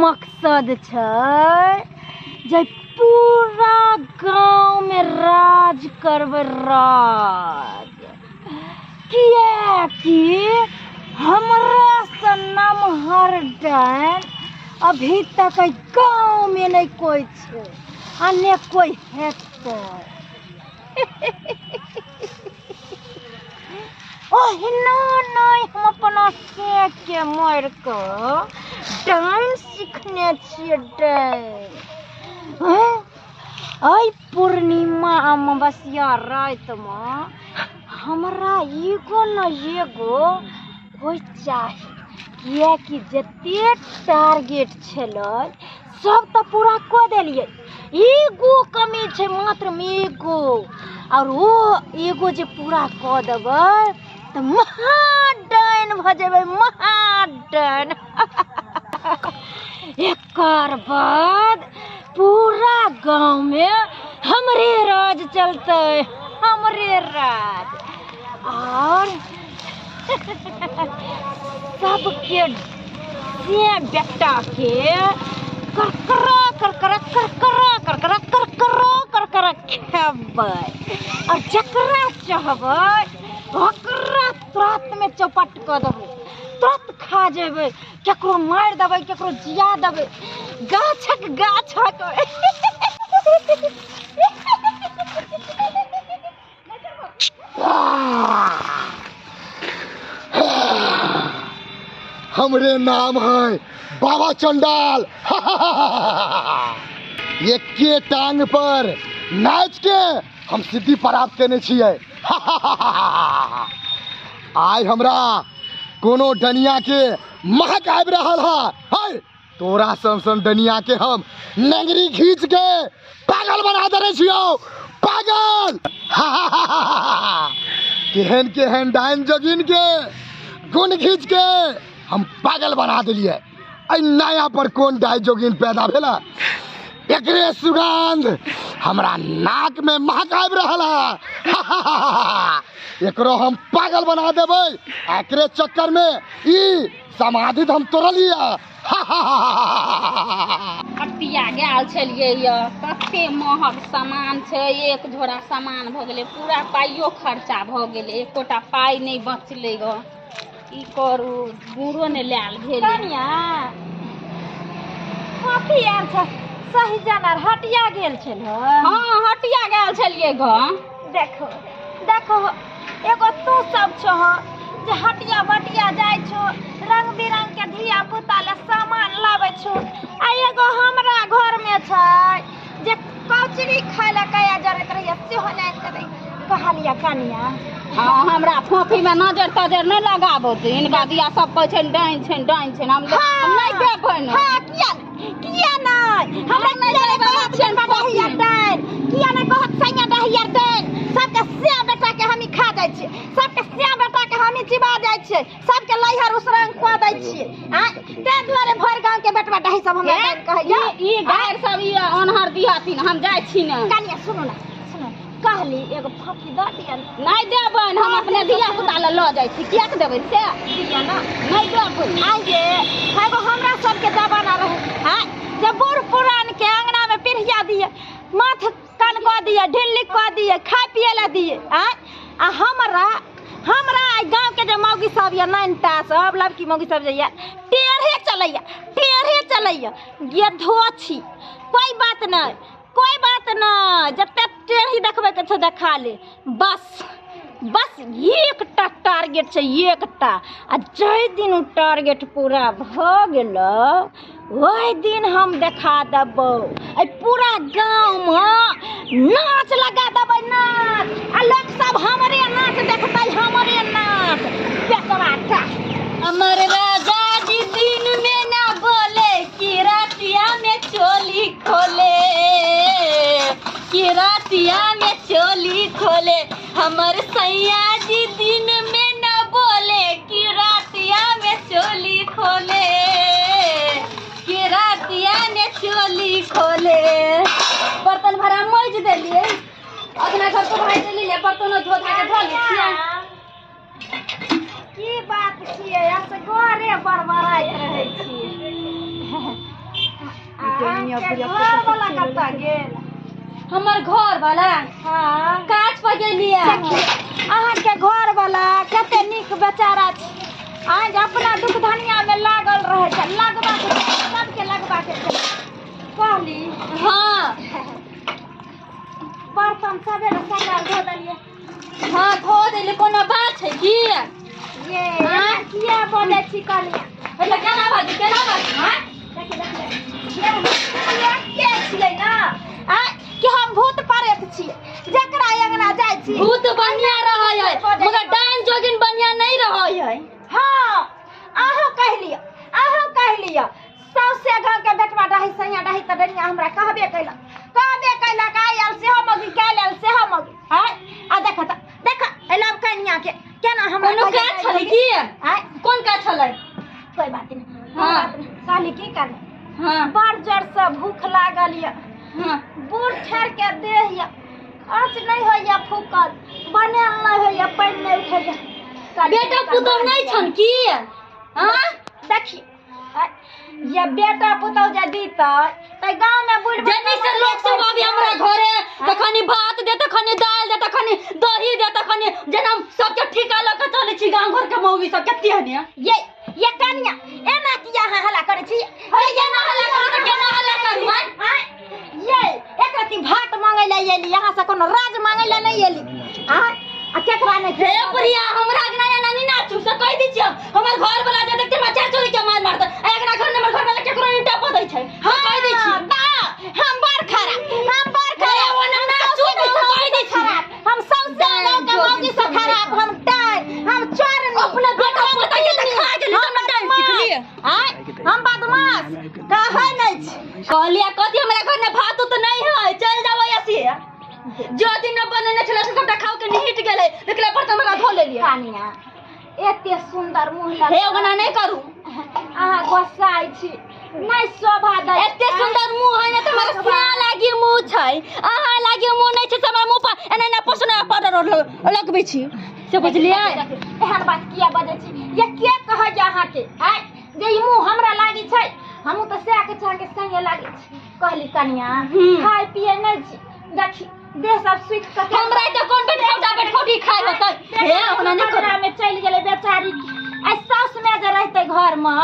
मकसद छै जे पूरा गाँवमे राज करबै राज। किएकि हमरासँ नमहर डाइन अभी तक एहि गाँवमे नहि कोइ छै आ ने कोइ हेतै। ओहिना नहि हम अपना सेके मारि कऽ डाइन सिखने छियै डाइन। एहि पूर्णिमा अमावस्या रातिमे हमरा एगो ने एगो कोइ चाही, किएकि जतेक टारगेट छलै सब तऽ पूरा कऽ देलियै, एगो कमी छै मात्र एगो, आओर ओ एगो जे पूरा कऽ देबै तऽ महा डाइन भऽ जेबै, महा डाइन। एकर बाद पूरा गाँवमे हमरे राज चलतै, हमरे राज। आओर सबके से बेटाके करकरा करकरा करकरा करकरा करकरा करकरा खेबै, आओर जकरा चाहबै ओकरा तुरन्तमे चौपट कऽ देबै, तुरन्त खा जेबै, केकरो मारि देबै, केकरो जिया देबै, गाछक गाछक। हमरे नाम है बाबा चंडाल। एके टांग पर नाच के हम सिद्धि प्राप्त केने छियै। आइ हमरा कोनो डनिया के महक आबि रहल है। है तोरा सन सन डनिया के हम नंगरी खींच के पागल बना देने छियौ, पागल। केहन केहन डाइन जोगिन के गुण खींच के हम पागल बना देलियै। एहि नया पर कोन डाइन जोगिन पैदा भेला, एकरे सुगंध हमरा नाक में महक आबि रहल है। एकरो हम पागल बना देबै, एकरे चक्कर में ई समाधि हम तोड़लियै। हटिया गेल छलियै यऽ, कते महग सामान छै, एक झोरा सामान भऽ गेलै, पूरा पाइयो खर्चा भऽ गेलै, एकोटा पाइ नहि बचलै गऽ। की करू, गुड़ो नहि लायल भेल। कनिया कथी आयल छ सही जानर हटिया गेल छल? हँ हटिया गेल छलियै गऽ। देखो देखो, एगो तू सब छह जे हटिया बटिया जाइ छो, रंग बिरंग के धिया पुता ले सामान लाबै छो, आ एगो हमरा घर में छै जे कचरी खाय लए कया जरैत रहैया सेहो नहि आनि कऽ दै। कहलिया कनिया हँ हमरा फोफी में नजर तजर नहि लगाबो, हिनका दिया सब कहै छनि डाइन छनि डाइन छनि, हम नहि देबनि। हँ किया किया नहि हमरा किया नहि कहत छनि डहिया डाइन, किया नहि कहत सैया डहिया डाइन। सबके से बेटा के हम खा जाइ छियै, सबके से बेटा के हम चिबा जाइ छियै, सबके लैहर उसरंग कऽ दै छियै। आँय ताहि दुआरे भरि गाँव के बेटवा डही सब हमरा डाइन कहैया। ई गारि सब ई अनहर दिहथिन, हम जाइ छी ने। कनिया सुनू ने सुनू, कहली एगो फाँकी दऽ दिअ। नहि देबनि, हम अपने धिया पुता लए लऽ जाइ छी, किएक देबनि से दिअ ने। नहि देबनि। आइ गे एगो हमरा सबके जमाना रहै, आँय जे बूढ़ पुरान के अंगना में पिढ़िया दिए, माथ कान कऽ दिए, ढिल्ली कऽ दिए, खाय पिए लए दिए। आँय आ हमरा हमरा आइ गाँव के जे मौगी सब यऽ, नैनता सब लड़की मौगी सब जे यऽ, टेढ़े चलैया टेढ़े चलैया, गेधो छी। कोइ बात नहि, कोइ बात नहि, जते टेढ़ी देखबै के छै देखा ले, बस बस एकटा टारगेट छै एकटा, आ जाहि दिन ओ टारगेट पूरा भऽ गेलै ओहि दिन हम देखा देबौ, एहि पूरा गाँवमे नाच लगा देबै नाच, आ लोक सब हमरे नाच देखतै, हमरे नाच। बेटवा टा हमर राजा जी दिन में ना बोले कि रातिया में चोली खोले, कि रातिया में चोली खोले। हमर सैया जी दिन में ना बोले कि रातिया में चोली खोले, कि रातिया में चोली खोले। बर्तन भरा मौज देलियै, अपना घर को भाई देली ले बर्तनो धो धा के धो लै छियै। की बात छियै, असगरे बड़बड़ाइत रहै छियै। घर वाला कतऽ गेल? हमर घर वाला हाँ काज पर गेलियै। अहाँके घर वाला कते नीक बेचारा छै। आज अपना दुख धनिया में लागल रहे छै, लगबाक सबके लगबाक छै। कहली हाँ बर्तन सबेरे सकाल धो देलियै। हाँ धो देलियै, कोनो बात छै की? ये किया बोलै छी कनिया? એટલે केना बाजू केना बाजू? हाँ देखिए देखिए, ये के छियै ना आ कि हम भूत प्रेत छियै, जकरा अंगना जाइ छी भूत बढ़िया रहै है मगर डाइन जोगिन बढ़िया नहीं रहै है। हाँ अहाँ कहि लिअ, अहाँ कहि लिअ, सौसे गाँव के बेटवा डाही सैया डाही तऽ डनिया हमरा कहबे कैलक, कहबे कैलक, आयल सेहो मगी काल्हि आयल सेहो मगी। आय आ देख तऽ देख एलब कनिया के केना हमरा कोनो काज छलै की? आय कोन काज छलै? कोई बात नहीं। हाँ कहली की करबै? हाँ बड़ जोर से भूख लागल यऽ, हाँ बूढ़ ठहर के देह यऽ, आँच नहीं होइए फूकल, बनायल नहीं होइए, पानि नहीं उठैए। बेटा पुतहु नहीं छन की? हाँ देखी ये बेटा पुतहु जे दीतै तऽ गाँव में बूढ़ जनी से लोग सब अभी हमरा घरे तखनी भात दे, तखनी दाल दे, तखनी दही दे, तखनी जेना सबके ठीका लऽ के चलै छी गाँव घर के मौगी सब के तेहने। ये कनिया एना किया अहाँ हल्ला करै छी? एना हल्ला करू तऽ केना हल्ला करू? ये एक रत्ती भात मांगै लए एली, अहाँ से कोनो राज मांगै लए नहि एली। अहाँ आ केकरा नहि हे प्रिया, हमरा अगना एना नहि नाचू से कहि दै छियै। हमर घर वाला जे देखते हमरा चारि चोरी के मार मारतै। आ अगना घर हमर घर वाला केकरो नहि टप दै छै। हम कहि दै छियै हम बड़ खराब, हम बड़ खराब, ओना नाचू नहि से कहि दै छियै। हम सौंसे गाँव के मौगी से खराब, हम डाइन, हम चोरनी, अपना बेटा पोता के तऽ खा गेली तऽ हमरा डाइन सिखलियै। आय हम बदमाश कहै नहि छी। कहलियै कथी हमरा घर में भात उत नहि है, चलि जाउ ऐसे। जो दिन न बनेने छलै से सबटा खाउ के निहिट गेलै, देखले बर्तन हमरा धो लेलियै। कनिया एते सुंदर मुँह लग हे ओना नहि करू, अहाँ गोस्साइ छी, नहि शोभा दै। एते सुंदर मुँह है ने तऽ हमरा सिया लागी मुँह छै, अहाँ लागी मुँह नहि छै से हमरा मुँह पर एना एना पोसना पाउडर लगबै छी से बुझलियै? एहन बात किया बजै छी? ये के कहैए अहाँके आय जे ई मुँह हमरा लागी छै? हमहूँ तऽ सएह के अहाँके संगे लागै छी। कहली कनिया खाय पियै नहि छी, देखी देह सब सुखि कऽ हमरा तऽ कोन बेटखौटा बेटखौटी खाय होतै? हे ओना नहि करू। में चलि गेलै बेचारी। आइ साउस माय जे रहतै घरमे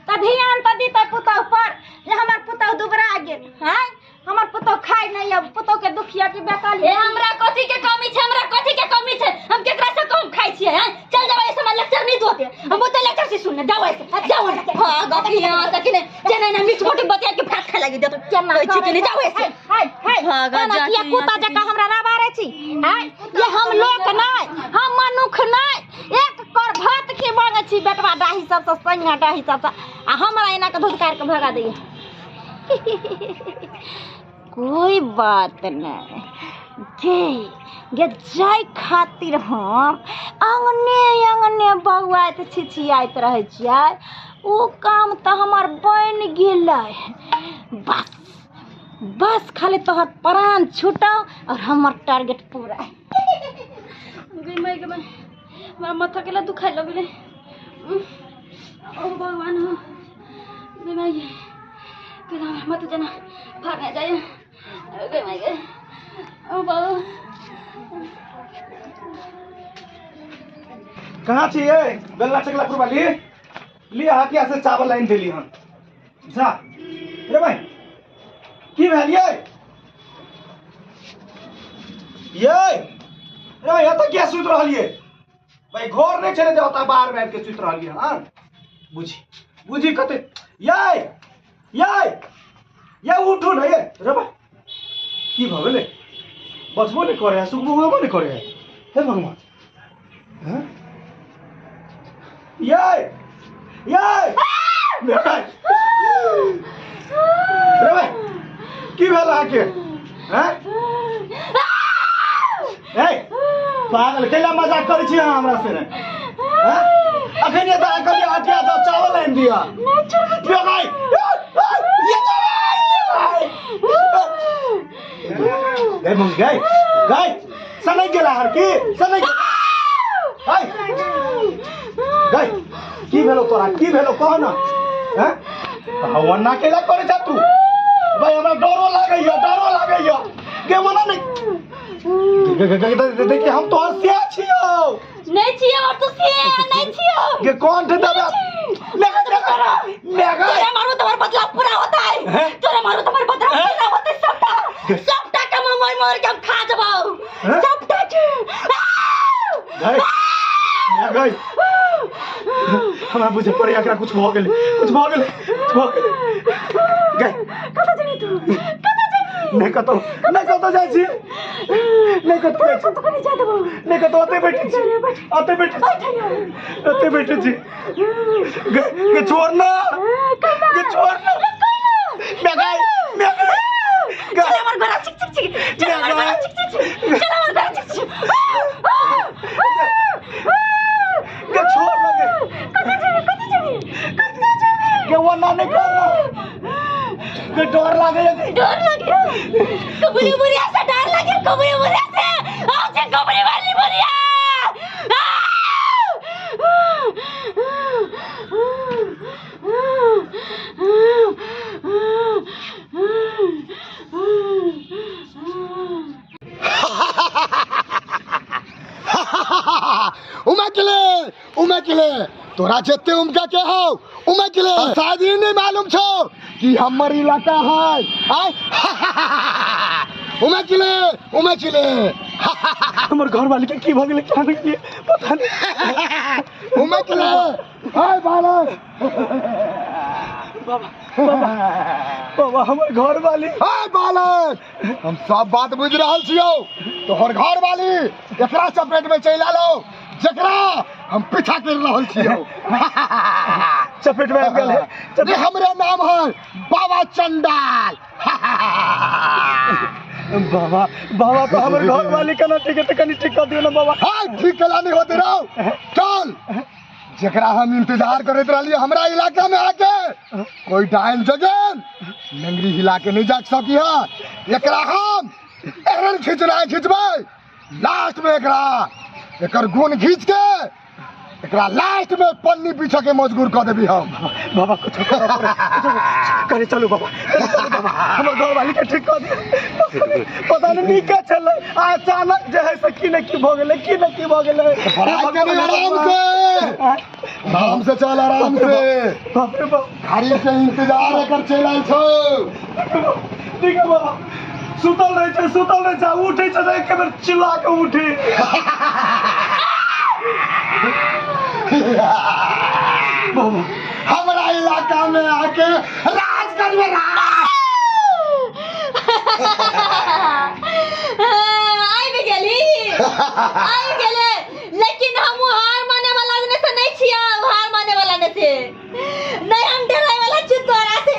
तऽ ध्यान तऽ दितै पुतहु पर जे हमर पुतहु दुबरा गेल, हँ हमर पुतहु खाय नहि यऽ, पुतहु के दुख यऽ कि बेकल। हे हमरा कथी के कमी छै? हमरा कथी के कमी छै? हम केकरा से कम खाइ छियै? हैं चल जाओ, ऐसे हमरा लेक्चर नहीं दोते, हम ओते लेक्चर से सुनने जाओ, ऐसे जाओ। हां गपिया त कि नै जेना ना मीठ मोटी बतिया के भात खाय लागी देतो केना कहै छी कि नै जाओ ऐसे। हाय हाय हाँ, एना किया कुत्ता जकाँ हमरा रबारै छी? आँय ये हम लोक नहि, हम मनुख नहि, एक कर भात के मांगै छी बेटवा डाही सबसँ, सैया डाही सबसँ, आ हमरा एना के धुधकार के भगा दैया। कोई बात नहीं गे गे जाय खातिर हम अंगने अंगने बौआइत छिछियाइत रहै छियै, ओ काम तऽ हमर बनि गेलै। बस बस खाली तोहर प्राण छूटौ और हमर टारगेट पूरा। गे माय गे माय, हमरा माथा केला दुखाय लगलै। ओ भगवान हो गे माय गे, केना हमरा माथा जेना फाड़ने जाइए। गे माय गे, ओ बाबा कहाँ छियै बेलना चकला पुरवाली? ली हाथिया से चावल लाइन देली हन। जा रे भाई की भेल ये? ये रे भाई एतऽ किया सुति रहलियै भाई? घर नहि छलै जे ओतऽ बाहर बैठ के सुति रहलियै हन। बुझी बुझी कते ये ये ये उठू ने ये रे भाई की भऽ गेलै? बचबो नहि करै है, सुखबो नहि करै है। हे भगवान हैं ये ये रे भाई रे भाई की भेल अहाँके? हैं ए पागल कैला मजाक करै छी अहाँ हमरा से? हैं अखन ये तऽ कहलियै हटिया जाउ चावल आनि दिअ। रे भाई ये गई मंग गई गई सनक गेला हर की सनक गई गई की भेलो तोरा? की भेलो कह ना? हैं हवन्ना केला करे छा तू? भाई हमरा डरो लागैया, डरो लागैया के मना नहीं। देखिए हम तोहर से छियो नहीं छियो, और तू से नहीं छियो के कौन थे दबा लेगा लेगा। तोरे मारू तुम्हार बदला पूरा होता है, तोरे मारू तुम्हार बदला पूरा होता है। सबटा सबटा कम मर मर के हम खा जबाऊ सबटा के। गई हमरा बुझे पड़े एकरा कुछ भ गेलै, कुछ भ गेलै, कुछ भ गेलै। गई कतऽ जेबी तू, कतऽ जेबी? नहीं कतौ, नहीं कतौ जाइ छी, नहीं कतौ जाइ छी, कतौ नहीं जा देबौ, नहीं कतौ, ओतै बैठे छी, ओतै बैठे छी, ओतै बैठे छी। गे छोड़ ना, गे छोड़ ना, मैं गई, मैं गई। चल हमर गोरा चिक चिक चिक, चल हमर गोरा चिक चिक चिक, चल हमर गोरा चिक चिक। गे छोड़ ना, गे कतऽ जेबी, कतऽ जेबी, कतऽ जेबी? गे वो ना नहीं करना, गे डर लागे, डर लागे कबरी बुढ़िया से, डर लागे कबरी बुढ़िया से। आओ से कबरी वाली बुढ़िया। उमकले उमकले तोरा जते उमका के हो उमकले, शायद ई नहीं मालूम छो कि हमर इलाका है। आय उमकले उमकले हमर घर वाली के की भ गेलै क्या नहीं पता नहीं। उमकले हाय बालक बाबा बाबा बाबा हमर घर वाली। हाय बालक हम सब बात बुझ रहल छियौ, तोहर घर वाली एकरा चपेट में चलि आलो जकरा हम पीछा कर रहल छियौ। चपेट में आबि गेल है। हमरे नाम है बाबा चंडाल। बाबा बाबा तो हमर घर वाली केना ठीक है, कनी ठीक कर दियो ना बाबा। हाय ठीक कला नहीं होते रहो, चल जकरा हम इंतजार करैत रहलियै हमरा इलाका में आके कोई डाइन जगन नंगरी हिला के नहीं जा सकी है। एकरा हम एहन खिचना खिचबै लास्ट में एकरा एकर गुण खींच के एकरा लास्ट में पन्नी पीछा के मजबूर कर देबी हम। बाबा कुछ करे चलू बाबा, चलू बाबा हमर घर वाली के ठीक कर दियो। पता नहीं नीक छलै, अचानक जे है से की ने की भ गेलै, की ने की भ गेलै। आराम से आराम से चल, आराम से। बाप रे बाप गाड़ी के इंतजार एकर चलि आयल छौ। ठीक है बाबा, सुतल रहै छै, सुतल रहै छै, उठै छै तऽ एक बेर चिल्ला के उठे। हमरा इलाका में आके राज करबे राज। आबि गेली, आबि गेलै, लेकिन हम हार माने वाला ने से नहीं छियै, हार माने वाला ने से नहीं, हम डराय वाला छी तोरा से।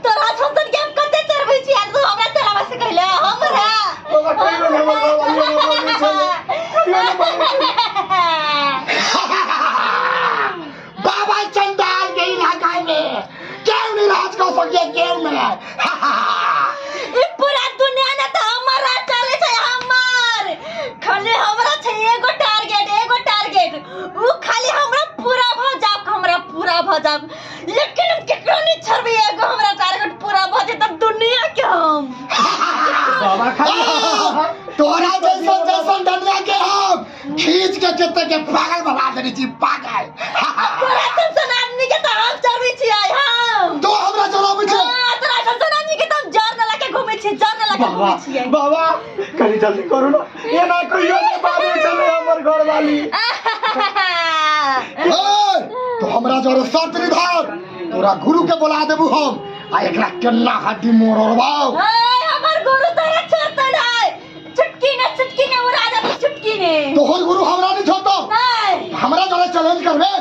तोरा छसन के हम कते चढ़बै छी, तू हमरा चढ़ाबै से कहले हमरा। बाबा कहियो ने हमर घर वाली ने छलै, कहियो ने बाबा चंडाल के इलाका में क्यों नहीं राज कर सके, क्यों नहीं? ई पूरा दुनिया ने तो हमर राज चले छै, हमर खाली हमरा छै एगो टारगेट, एगो टारगेट, उ खाली हमरा पूरा भ जाब, हमरा पूरा भ जाब, लेकिन हम केकरो नहीं छोड़बै, एगो हमरा टारगेट पूरा भ जाए तब दुनिया के हम बाबा खाली तोरा जैसन जैसन दुनिया के हम खींच के केते के पागल बना देने छी, पागल। तोरा जैसन आदमी के तो हम चढ़बै छियै, हम तो हमरा चढ़ाबै छै। हां तोरा जैसन आदमी के तो हम जर न लके घुमै छियै, जर न लके घुमै छियै। बाबा कनी जल्दी करू ना, एना कहियो ने बाबे छलै हमर घर वाली। तो हमरा जरे शर्त निधार, तोरा गुरु के बोला देबू हम, आ एकरा केना हड्डी मोड़बाऊ। हमर गुरु तोरा छोड़तै नै, चुटकी ने चुटकी ने उड़ा देबू, चुटकी ने। तोहर गुरु हमरा नहीं छोड़तौ, नहीं हमरा जरे चैलेंज करबे।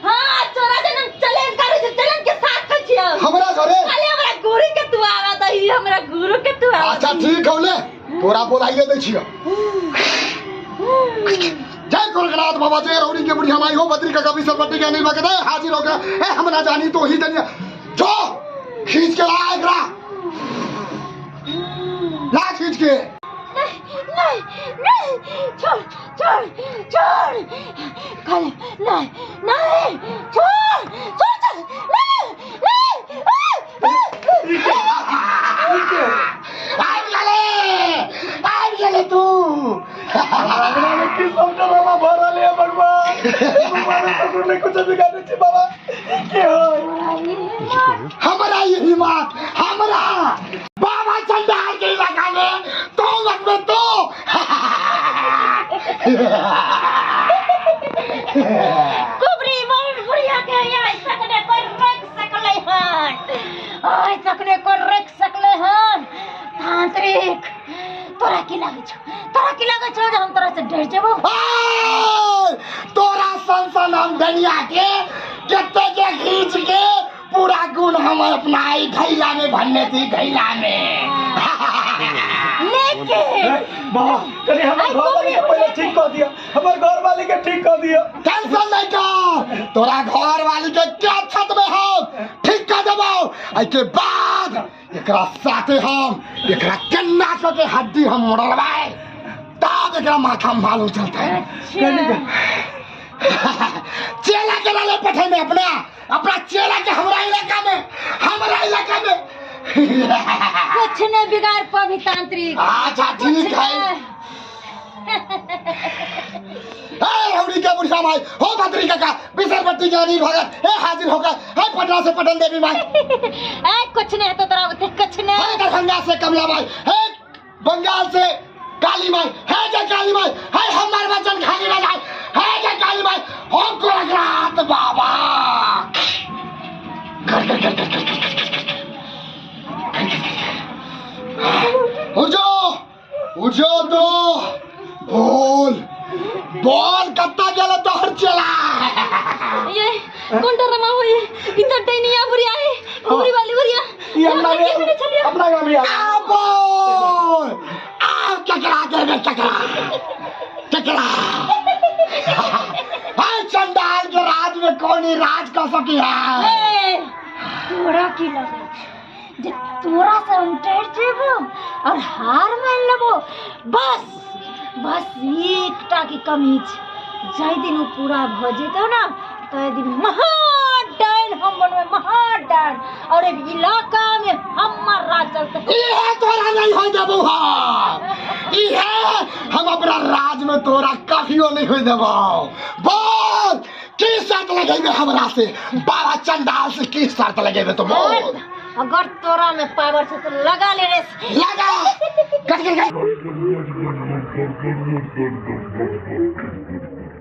हां तोरा जने चैलेंज करै छै, चैलेंज के साथ करै छियै हमरा जरे। खाली हमरा गुरु के तू आवा दही, हमरा गुरु के तू आवा। अच्छा ठीक हौले, तोरा बोलाइए दै छियो। जय गोरखनाथ बाबा, जय रौरी के बुढ़िया माई हो, बद्री का कभी सरपटी के अनिल भगत हाजिर हो गया। ए हम ना जानी तो ही जानिए, जो खींच के ला एकरा, ला खींच के। नहीं नहीं नहीं, छोड़ छोड़ छोड़, खाली नहीं नहीं, छोड़ छोड़ छोड़, नहीं नहीं। रे तू। अंगना में की सब ड्रामा भ रहल है भगवान। तुम्हारे ससुर ने कुछ बिगाड़े छी बाबा के होय। हमरा ये हिम्मत हमरा बाबा चंडाल के इलाका में तो लगबे तो। कुबरी मोर बुढ़िया के आइ सकने कोई रोक सकले हन, आइ सकने कोई रोक सकले हन। तांत्रिक तोरा की लागै छौ, तोरा की लागै छौ जे हम तोरा से डर जेबौ? तोरा सन सन हम दुनिया के कते के खींच के पूरा गुण हम अपना घैला में भरने थी, घैला में। लेकिन बाबा कनी हमर घर वाली के पहले ठीक कर दिया, हमर घर वाली के ठीक कर दिया। टेंशन नहीं कर, तोरा घर वाली के क्या छत में हम ठीक कर देबौ। एहि के बाद एकरा साथे हम एकरा केन्ना के हड्डी हम मोड़लबै, तब एकरा माथा में मालूम चलतै। चेला के लाले पठे में अपना अपना चेला के हमरा इलाका में, हमरा इलाका में कुछ नहीं बिगाड़ पभी तांत्रिक। अच्छा ठीक है। ए हमरी के बुढ़िया माई हो भद्री काका बिसर पट्टी के अनिल भगत ए हाजिर होकर हे पटना से पटन देवी माई। ए कुछ नहीं तो तोरा उते कुछ नहीं। हे दरभंगा से कमला माई, हे बंगाल से काली माई, हे जय काली माई, हे हमार वचन खाली ना जाए, हे जय काली माई, हम गोरखनाथ बाबा। कर कर कर कर कर कर उठो उठो तो बोल बोल कत्ता गेल तोहर चला। ये कौन डरमा होई ई तो डैनिया बुढ़िया है, बुढ़ी वाली बुढ़िया। ई अपना अपना गांव में आ बोल आ केकरा देबे केकरा केकरा। हाय चंडाल के राज में कौन ही राज कर सकी है। तोरा की लगे जे तोरा से हम डर जेबो और हार मान लेबो? बस बस एकटा की कमी छै, जाहि दिन ओ पूरा भ जेतौ ना ताहि दिन महाडाइन हम बनबै, महाडाइन, और इलाका में हमर राज चलतै। इहे तोरा नहीं होय देबौ हम, इहे हम अपना राज में तोरा कभियो नहीं होय देबौ। बोल की शर्त लगेबे हमरा से, बाबा चंडाल से की शर्त लगेबे तो बोल। अगर तोरा में पावर से तो लगा ले रे, लगा। कट कट कट।